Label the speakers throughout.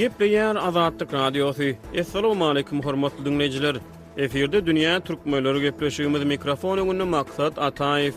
Speaker 1: Gepleýär Azatlyk Radiosy. Assalamualaikum hormatly diňleýjiler. Efirde dünýä türkmenleri gepleşigimiz mikrofon öňünde Maksat Ataýew.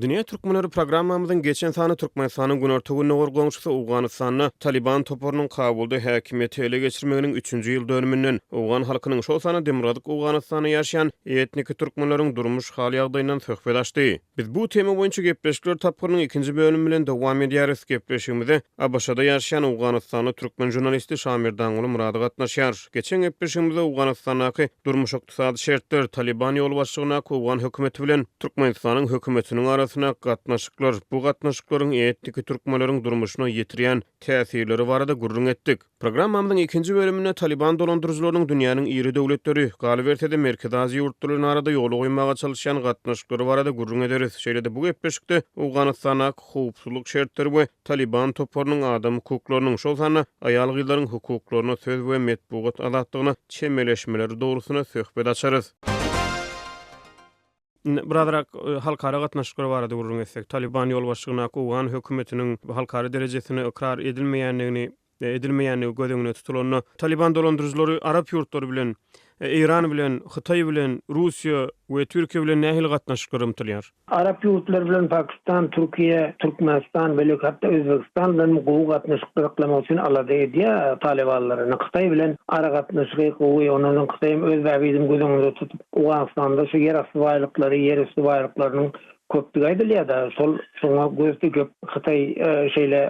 Speaker 1: Dünýä türkmenleri programmamyzyň geçen sany Türkmenistanyň günorta-gündogar goňşusy Owganystanda Talyban toparynyň Kabulda häkimiýeti ele geçirmeginiň üçünji ýyl dönüminden, owgan halkynyň, şol sanda Demirgazyk Owganystanda ýaşaýan etniki türkmenleriň durmuş hal-ýagdaýyndan söhbet açdy. Biz bu tema boýunça gepleşikler tapgyrynyň ikinji bölümi bilen dowam edýäris. Gepleşigimize ABŞ-da ýaşaýan owganystanly türkmen žurnalisti Şamerdanguly Myrady gatnaşýar. Geçen gepleşigimizde Owganystandaky durmuş-ykdysady şertler, Talyban ýolbaşçylygyndaky owgan hökümeti bilen Türkmenistanyň hökümetiniň arasyndaky gatnaşyklar, bu gatnaşyklaryň etniki türkmenleriň durmuşyna ýetirýän täsirleri barada gürrüň etdik. Programmamyzyň ikinji bölüminde Talyban dolandyryjylarynyň dünýäniň iri döwletleri, galyberse-de Merkezi Aziýa ýurtlary bilen arada ýola goýmaga çalyşýan gatnaşyklary barada gürrüň ederis. Şeýle-de bu gepleşikde Owganystandaky howpsuzlyk şertleri we Talyban toparynyň adam hukuklarynyň, şol sanda aýal-gyzlaryň hukuklaryna, söz we metbugat azatlygyna çemeleşmeleri dogrusynda söhbet açarys. Indi birazrak halkara gatnaşyklary barada gürrüň etsek. Talyban ýolbaşçylygyndaky owgan hökümetiniň halkara derejesinde ykrar edilmeýändigini edilmeýändigi göz öňünde tutulanda, Talyban dolandyryjylary arap ýurtlary bilen, Eýran bilen, Hytaý bilen, Russiýa we Türkiýe bilen nähili gatnaşyklara ymtylýar?
Speaker 2: Arap ýurtlary bilen Pakistan, Türkiýe, Türkmenistan, beýleki hatda Özbegistan bilen gowy gatnaşyk saklamak üçin alada edýär talybanlar. Indi Hytaý bilen aragatnaşygy gowy, ondan soň Hytaý hem öz bähbidini göz öňünde tutup, Owganystanda şu ýerasty baýlyklary, ýerüsti baýlyklarynyň köpdügi aýdylýar-da, şol şoňa göz dikip Hytaý şeýle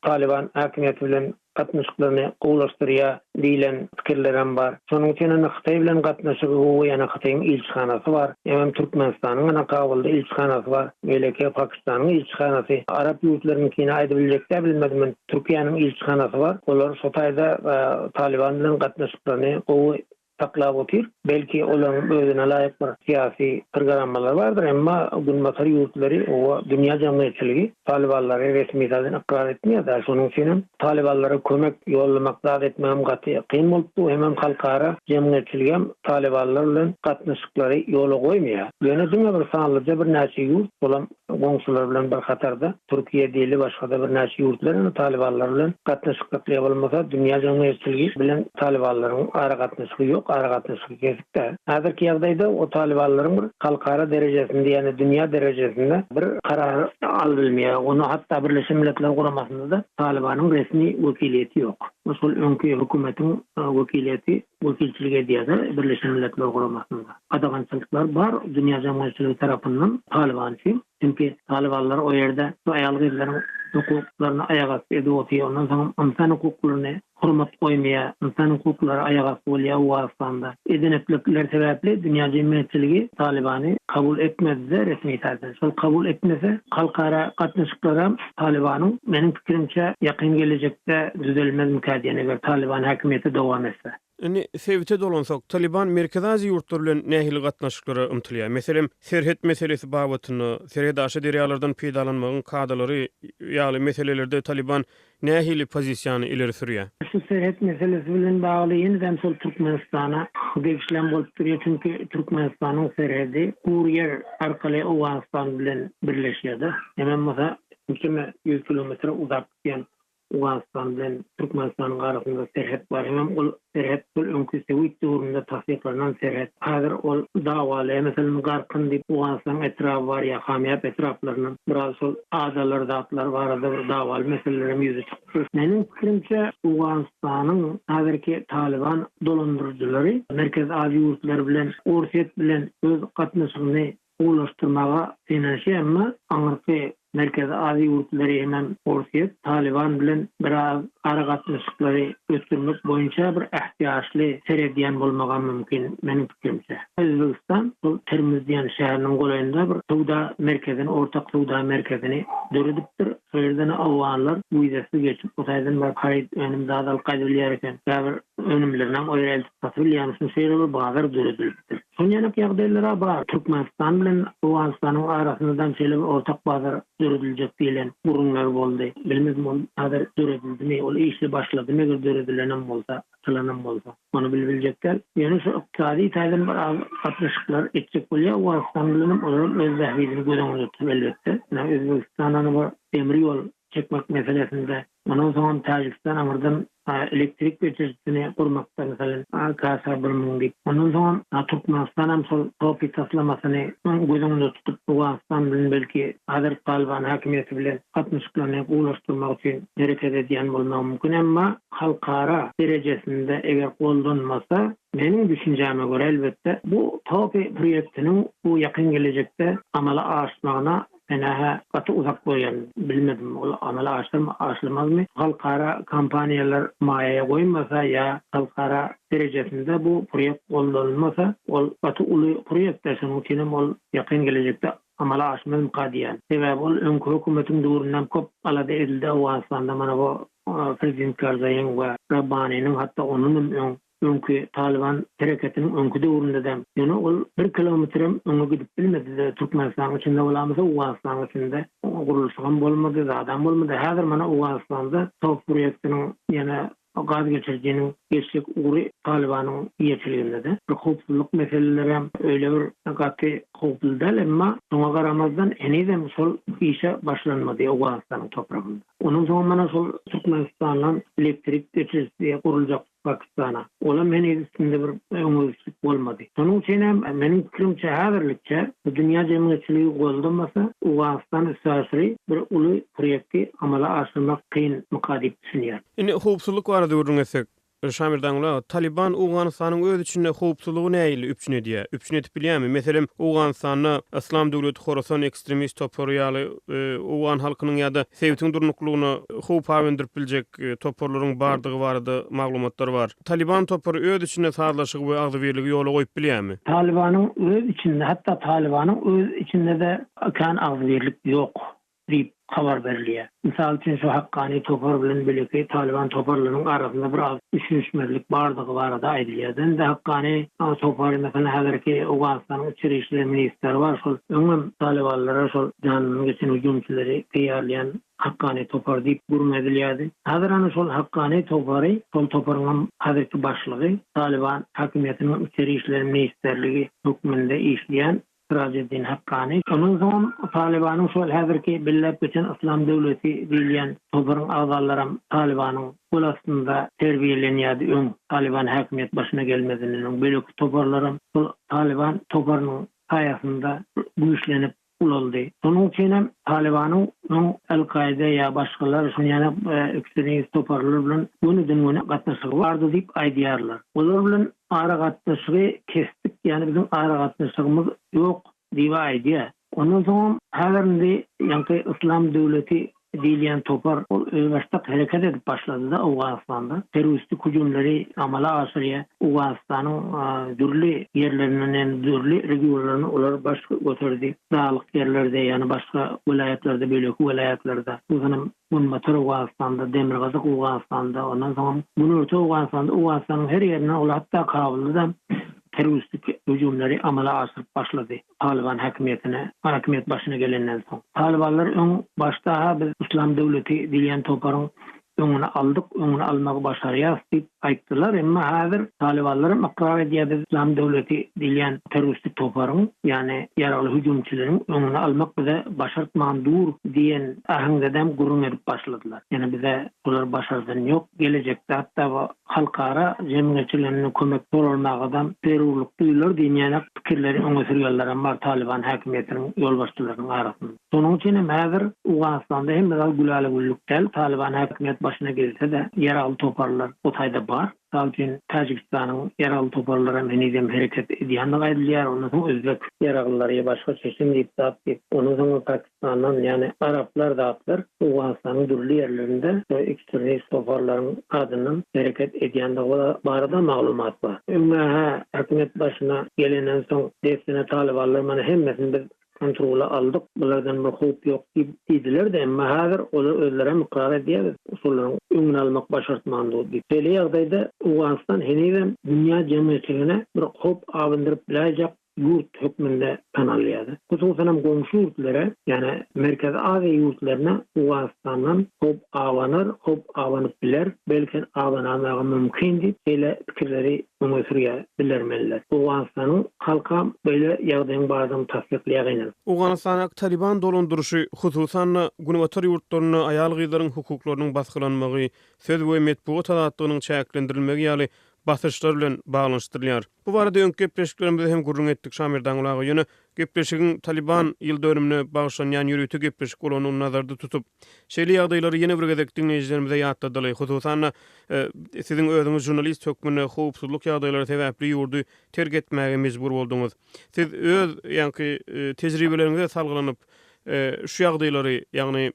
Speaker 2: Talyban häkimiýeti bilen gatnaşyklaryny gowulaşdyrýar diýlen pikirlerem bar. Şonuň üçin indi Hytaý bilen gatnaşygy gowy, ýöne Hytaýyň ilçihanasy bar. Hemem Türkmenistanyň ine Kabulda ilçihanasy bar. Beýleki Pakistanyň ilçihanasy. Arap ýurtlarynyňkini aýdybiljek däl bilmedim men. Türkiýäniň ilçihanasy bar. Olar şo taýda Talyban bilen gatnaşyklaryny gowy saklap otyr. Belki olaryň özüne laýyk bir syýasy programmalary bardyr, emma günbatar ýurtlary we dünýä jemgyýetçiligi talybanlary resmi taýdan ykrar etmeýär-dä. Şonuň üçin hem talybanlara kömek ýollamak zat etmegem gaty kyn bolup dur, hemem halkara jemgyýetçiligi hem talybanlar bilen gatnaşyklary ýola goýmaýar. Ýöne diňe bir sanlyja birnäçe ýurt, olam Goňşular bilen bir hatarda Türkiýe dili başgada birnäçe ýurtlar indi talybanlar bilen gatnaşyk saklaýar bolmasa dünýä jemgyýetçiligi bilen talybanlaryň aragatnaşygy ýok aragatnaşygy kesikdä. Häzirki ýagdaýda o talybanlaryň bir halkara derejesinde ýagny dünýä derejesinde bir karar alybilmeýär. Ony hatda Birleşen Milletler Guramasynda-da talybanyň resmi wekiliýeti ýok. Şol öňki hökümetiň wekiliýeti wekilçilik edýär-de Birleşen Milletler Guramasynda. Gadagançylyklar bar dünýä jemgyýetçiligi tarapyndan Talyban üçin. Çünki Talybanlar o ýerde şu aýal-gyzlaryň hukuklaryny aýagasty edip otyr. Ondan soňam ynsan hukuklaryny hormat goýmaýar. Ynsan hukuklary aýagasty bolýar Owganystanda. Eden-etlikler sebäpli dünýä jemgyýetçiligi Talybany kabul etmedi-de resmi taýdan. Şol kabul etmese halkara gatnaşyklaram Talybanyň meniň pikirimçe ýakyn gelejekde düzelmezmikä diýen eger Talyban häkimiýete dowam etse.
Speaker 1: Indi sebite dolansak, Talyban Merkezi Aziýa ýurtlary bilen nähili gatnaşyklara ymtylýar? Meselem, serhet meselesi babatynda, serhetaşa derýalardan peýdalanmagyň kadalary ýaly meselelerde Talyban nähili pozisiýany ileri sürýär?
Speaker 2: Şu serhet meselesi bilen bagly ýene-de şol Türkmenistana degişlem bolup durýar, çünki Türkmenistanyň serhedi gury ýer arkaly Owganystan bilen birleşýär-de. Hemem bolsa ençeme ýüz kilometre uzap gidýän Owganystan bilen Türkmenistanyň arasynda serhet bar. Hemem ol serhet şol öňki sowet döwründe tassyklanan serhet. Häzir ol dawaly. Meselem, Garkyn diýip Owganystanyň etraby bar ýa Hamýap etraplaryndan biraz şol adalar zatlar barada bir dawaly meseleler hem ýüze çykypdyr. Meniň pikirimçe, Owganystanyň häzirki Talyban dolandyryjylary Merkezi Aziýa ýurtlary bilen, Orsýet bilen öz gatnaşygyny gowulaşdyrmaga synanyşýar, emma aňyrky Merkezi Aziýa ýurtlary hemem Orsýet Talyban bilen biraz aragatnaşyklary ösdürmek boýunça bir ähtiýaçly seredýän bolmagam mümkin, meniň pikirimçe. Özbegistan şol Termiz diýen şäheriniň golaýynda bir söwda merkezini, ortak söwda merkezini döredipdir. Şo ýerden owganlar wizasyz geçip, o taýdan baryp haryt, önüm zat alyp gaýdybilýär eken. Käbir önümlerinem o ýere eltip satybilýärmişin. Şeýle bir bazar döredilipdir. Şon ýanak ýagdaýlar-a bar. Türkmenistan bilen Owganystanyň arasynda-dam şeýle bir ortak bazar dörediljek diýlen gürrüňler boldy. Bilmedim ol häzir döredildimi, ol işli başladymy eger döredilenem bolsa, açylanam bolsa. Ony bilibiljek däl. Ýöne şu ykdysady taýdan bir az gatnaşyklar etjek bolýar Owganystan bilenem, olaram öz bähbidini göz öňünde tutup elbetde. Ine Özbegistandan bir demir ýol çekmek meselesinde, ondan soňam Täjigistan aňyrdan elektrik geçirijisini gurmakda, meselem, Kasa 1000 diýip, ondan soňam Türkmenistan hem şol TOPI taslamasyny göz öňünde tutup, Owganystan bilen belki häzir Talyban häkimiýeti bilen gatnaşyklaryny gowulaşdyrmak üçin hereket edýän bolmagy mümkin, emma halkara derejesinde eger goldanmasa, meniň düşünjäme görä, elbetde, bu TOPI proýektiniň bu ýakyn gelejekde amala aşmagyna Men-ä gaty uzak görýän, bilmedim, ol amala aşarmy, aşyrmazmy. Halkara kompaniýalar maýa goýmasa ýa halkara derejesinde bu proýekt goldanylmasa, ol gaty uly proýekt-dä, şonuň üçinem ol ýakyn gelejekde amala aşmazmyka diýýän. Sebäbi ol öňki hökümetiň döwründem köp alada edildi Owganystanda, mana bu prezident Karzaýyň we Rabbanynyň hatda ondanam öň Öňki Talyban hereketiniň öňki döwründe-de, ýöne ol bir kilometrem öňe gidip bilmedi-de, Türkmenistanyň içinde bolamysa, Owganystanyň içinde gurluşygam bolmady, zadam bolmady. Häzir mana Owganystanda TOP proýektiniň ýene gaz geçirijiniň geçjek ugry Talybanyň eýeçiliginde-de. Bir howpsuzlyk meselelerem öýle bir gaty howply däl, emma şoňa garamazdan henizem şol işe başlanmady Owganystanyň topragynda. Onuň soňam mana şol Türkmenistandan elektrik geçirijisi guruljak Pakistana. Olam heniz üstünde bir öňegidişlik bolmady. Şonuň üçin hem meniň pikirimçe häzirlikçe bu dünýä jemgyýetçiligi goldamasa Owganystan üstaşyry bir uly proýekti amala aşyrmak kynmyka diýip düşünýän.
Speaker 1: Indi howpsuzlyk barada gürrüň etsek. Şamirdanguly aga, Talyban Owganystanyň öz içinde howpsuzlygy nähili üpjün edýär? Üpjün edip bilýärmi? Meselem, Owganystanda Yslam döwleti Horasan ekstremist topary ýaly owgan halkynyň ýa-da sebitiň durnuklylygyna howp abandyryp biljek toparlaryň bardygy barada maglumatlar bar. Talyban topary öz içinde sazlaşygy we agzybirligi ýola goýup bilýärmi?
Speaker 2: Talybanyň öz içinde, hatda Talybanyň öz içinde-de kän agzybirlik ýok diýip habar berilýär. Mysal üçin, şu Hakkani topar bilen beýleki Talyban toparlarynyň arasynda biraz düşünişmezlik bardygy barada aýdylýar. Indi Hakkani topary, meselem, häzirki Owganystanyň içeri işler ministri bar, şol öňem talybanlara şol janyndan geçen hüjümçileri peýýarlaýan Hakkani topary diýip gürrüň edilýärdi. Häzir ana şol Hakkani topary, şol toparyňam häzirki başlygy Talyban häkimiýetiniň içeri işler ministrligi hökmünde işleýän Sirajeddin Hakkani. Şondan soňam Talybanyň şol häzirki belläp geçen Yslam döwleti diýilýän toparyň agzalaram Talybanyň gol astynda terbiýelenýärdi öň Talyban häkimiýet başyna gelmezinden öň beýleki toparlaram şol Talyban toparynyň saýasynda güýçlenip ulaldy. Şonuň üçin hem Talybanyň öň Al-Kaýda ýa başgalar şuny ýaly ekstremist toparlar bilen gönüden-göni gatnaşygy bardy diýip aýdýarlar. Olar bilen aragatnaşygy kesdik, ýagny biziň aragatnaşygymyz ýok diýip aýdýar. Ondan soňam häzir indi ýaňky Yslam döwleti diýilýän topar ol özbaşdak hereket edip başlady-da Owganystanda. Terroristik hüjümleri amala aşyrýar. Owganystanyň dürli ýerlerinden ýagny dürli regionlaryndan olar baş göterdi. Daglyk ýerlerde ýagny başga welaýatlarda beýleki welaýatlarda hususanam Günbatar Owganystanda, Demirgazyk Owganystanda ondan soňam Günorta Owganystanda Owganystanyň her ýerinden olar hatda Kabulda-da terroristik hüjümleri amala aşyryp başlady. Talyban häkimiýetine, häkimiýet başyna gelenden soň. Talybanlar öň başda-ha biz Yslam döwleti diýilýän toparyň öňüni aldyk, öňüni almagy başarýarys diýip aýtdylar. Emma häzir talybanlar hem ykrar edýär, biz Yslam döwleti diýilýän terroristik toparyň, ýagny ýaragly hüjümçileriň öňüni almak bize başartman dur diýen äheňde-dem gürrüň edip başladylar. Ýagny bize bular başardan ýok, gelejekde hatda bu halkara jemgyýetçiligine kömek soralmagadam zerurlyk duýular diýen ýaly pikirleri öňe sürýänlerem bar Talyban häkimiýetiniň ýolbaşçylarynyň arasynda. Şonuň üçin hem häzir Owganystanda hemme zat gülala-güllük däl, Talyban häkimiýet başyna gelse-de, ýaragly toparlar o taýda bar. Mysal üçin, Täjigistanyň ýaragly toparlary hem henizem hereket edýändigi aýdylýar, ondan soň özbek ýaraglylary, başga çeçen diýip zat diýip, ondan soň Pakistandan, ýagny araplar zatlar Owganystanyň dürli ýerlerinde şu ekstremist toparlaryň adyndan hereket edýändigi barada maglumat bar. Öňňä-hä hökümet başyna gelenden soň dessine talybanlar mana hemmesini biz kontrola aldyk, bulardan bir howp ýok diýip diýdiler-de, emma häzir olar özlerem ykrar edýär, şolaryň. öňüni almak başartman dur diýip. Şeýle ýagdaýda Owganystan henizem dünýä jemgyýetçiligine bir howp abyndyryp biläýjek ýurt hökmünde tanalýar. Hususanam goňşy ýurtlara, ýagny Merkezi Aziýa ýurtlaryna Owganystandan howp abanar, howp abanyp biler, belki abanamagy mümkin diýip, şeýle pikirleri öňe sürýär bilermenler. Owganystanyň halkam beýle ýagdaýyň bardygyny tassyklaýar gynalyp.
Speaker 1: Owganystandaky Talyban dolandyryşy, hususan-da, günbatar ýurtlarynda aýal-gyzlaryň hukuklarynyň basgylanmagy, söz we metbugat azatlygynyň çäklendirilmegi ýaly basyşlar bilen baglanyşdyrylýar. Bu barada öňki gepleşiklerimizde hem gürrüň etdik Şamerdanguly aga, ýöne gepleşigiň Talyban ýyl dönümine bagyşlanýan ýörite gepleşik bolanyny nazarda tutup, şeýle ýagdaýlary ýene bir gezek diňleýjilerimize ýatladaly. Hususan-da, siziň özüňiz žurnalist hökmünde howpsuzlyk ýagdaýlary sebäpli ýurdy terk etmäge mejbur bolduňyz. Siz öz ýaňky tejribeleriňize salgylanyp, şu ýagdaýlary, ýagny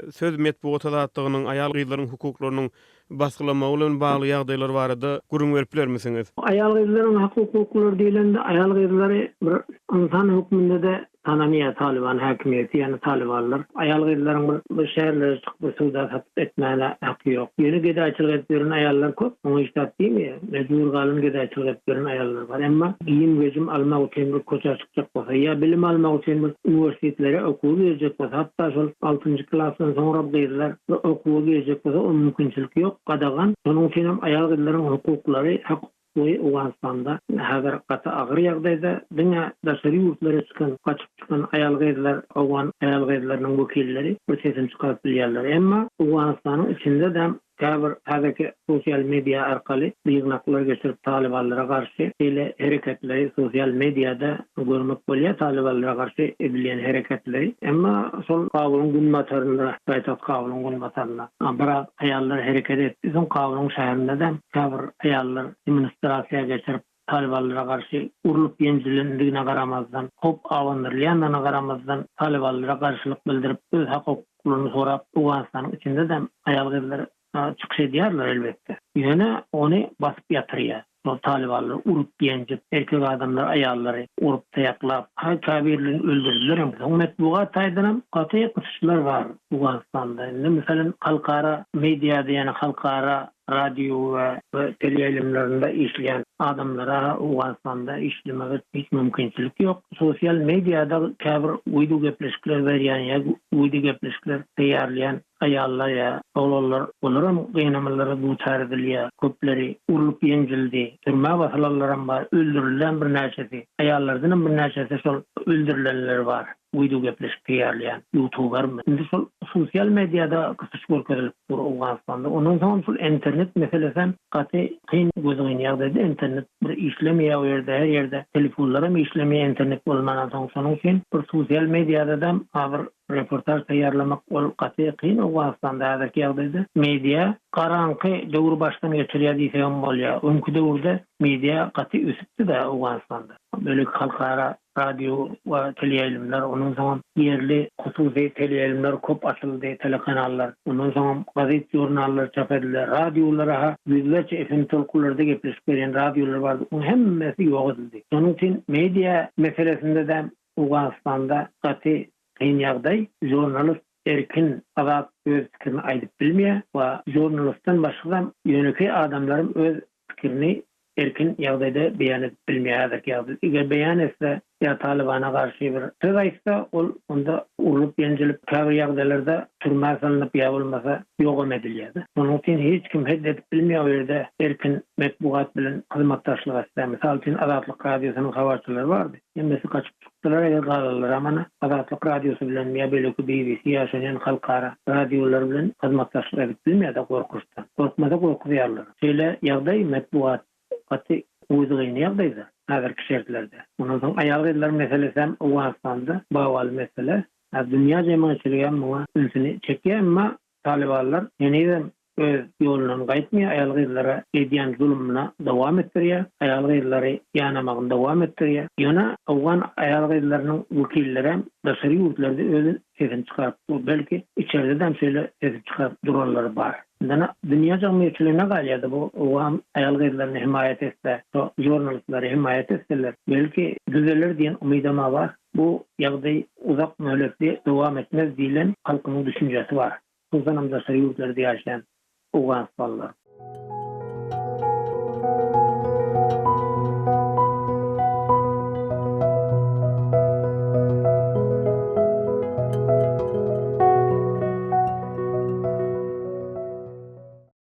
Speaker 1: söz metbugat azatlygynyň, aýal-gyzlaryň hukuklarynyň basgylanmagy bilen bagly ýagdaýlar barada gürrüň berip bilermisiňiz?
Speaker 2: Aýal-gyzlaryň hak-hukuklary diýlende, aýal-gyzlary bir ynsan hökmünde-de tanamaýar Talyban häkimiýeti, ýagny talybanlar. Aýal-gyzlaryň bir bir şäherlere çykyp bir söwda-satyk etmäne haky ýok. Ýöne gedaýçylyk edip ýören aýallar köp, oňa hiç zat diýmeýär. Mejbur galan gedaýçylyk edip ýören aýallar bar. Emma geýim-gejim almak üçin bir köçä çykjak bolsa, ýa bilim almak üçin bir uniwersitetlere okuwa girjek bolsa, hatda şol altynjy klasdan soňra gyzlar bir okuwa girjek bolsa, o mümkinçilik ýok, gadagan. Şonuň üçin hem aýal-gyzlaryň hukuklary, hak-hukugy Owganystanda häzir gaty agyr ýagdaýda. Diňe daşary ýurtlara çykan, gaçyp çykan aýal-gyzlar, owgan aýal-gyzlarynyň wekilleri bir sesini çykaryp bilýärler. Emma Owganystanyň içinde-de Käbir häzirki sosial media arkaly ýygnaklar geçirip talybanlara garşy şeýle hereketleri sosial mediada görmek bolýar talybanlara garşy edilýän hereketleri. Emma şol Kabulyň günbatarynda paýtagt Kabulyň günbatarynda biraz aýallar hereket etdi. Soň Kabulyň şäherinde-de käbir aýallar demonstrasiýa geçirip talybanlara garşy urlup ýenjilendigine garamazdan, howp abandyrylýandygyna garamazdan talybanlara garşylyk bildirip, öz hak-hukuklaryny sorap, Owganystanyň içinde-de aýal-gyzlar çykyş edýärler elbetde. Ýöne ony basyp ýatyrýar. Şol talybanlar urup ýenjip, erkek adamlar aýallary urup taýaklap, käbirlerini öldürdiler hem. Soň metbugat taýdanam gaty gysyşlar bar Owganystanda. Indi meselem halkara mediada ýagny halkara radio we teleýaýlymlarynda işleýän adamlara Owganystanda işlemege hiç mümkinçilik ýok. Sosial mediada käbir wideo gepleşikler berýän ýa wideo gepleşikler taýýarlaýan aýallar ýa oglanlar, olaram gynamalara duçar edilýär. Köpleri urlup ýenjildi, türmä basylanlaram bar, öldürilýän birnäçesi, aýallardanam birnäçesi şol öldürilenler bar. Wideo gepleşik taýýarlaýan ýutubermi? Indi şol sosial mediada gysyş görkezilip dur Owganystanda. Ondan soňam şol internet meselesem gaty kyn gözgyny ýagdaýda internet bir işlemeýär o ýerde her ýerde telefonlaram işlemeýär internet bolmandan soň şonuň üçin bir sosial mediadadam bir reportaž taýýarlamak ol gaty kyn Owganystanda häzirki ýagdaýda media garaňky döwri başdan geçirýär diýsegem bolýar. Öňki döwürde media gaty ösüpdi-de Owganystanda. Bölek halkara Radio we teleýaýlymlar, ondan soňam ýerli hususy teleýaýlymlar köp açyldy, telekanallar. Ondan soňam gazet-žurnallar çap edildi. Radiolara-ha ýüzlerçe FM tolkunlarda gepleşik berýän radiolar bardy. Onuň hemmesi ýok edildi. Şonuň üçin media meselesinde-de Owganystanda gaty kyn ýagdaý. Žurnalist erkin, azat öz pikirini aýdyp bilmeýär we žurnalistden başga-da ýönekeý adamlaram öz pikirini erkin ýagdaýda beýan edip bilmeýär häzirki ýagdaýda. Eger beýan etse ýa Talybana garşy bir söz aýtsa, ol onda urlup-ýenjilip, käbir ýagdaýlarda türmä salnyp ýa bolmasa ýogam edilýär-de. Şonuň üçin hiç kim het edip bilmeýär o ýerde erkin metbugat bilen hyzmatdaşlyk etse. Mysal üçin Azatlyk Radiosynyň habarçylary bardy. Hemmesi gaçyp çykdylar, eger galanlaram ana Azatlyk Radiosy bilen ýa beýleki BBC ýa şonýan halkara radiolary bilen hyzmatdaşlyk edip bilmeýär-de gorkuşdan. Gorkmasa gorkuzýarlar. Şeýle ýagdaý metbugat gaty gözgyny ýagdaýda häzirki şertlerde. Ondan soň aýal-gyzlar meselesem Owganystanda babaly mesele. Häzir dünýä jemgyýetçiligem muňa ünsüni çekýär, emma Talybanlar henizem öz ýolundan gaýtmaýar, aýal-gyzlara edýän zulumyna dowam etdirýär, aýal-gyzlary ýanamagyny dowam etdirýär. Ýöne owgan aýal-gyzlarynyň wekillerem daşary ýurtlarda öz sesini çykaryp dur, belki içerde-dem şeýle sesini çykaryp duranlary bar. Indi dünýä jemgyýetçiligine galýar-da bu owgan aýal-gyzlaryny hemaýat etse, şo žurnalistlere hemaýat etseler, belki düzeler diýen umydam-a bar. Bu ýagdaý uzak möhletli dowam etmez diýlen halkymyň düşünjesi bar. Hususanam daşary ýurtlarda ýaşaýan. Owganystanlylar.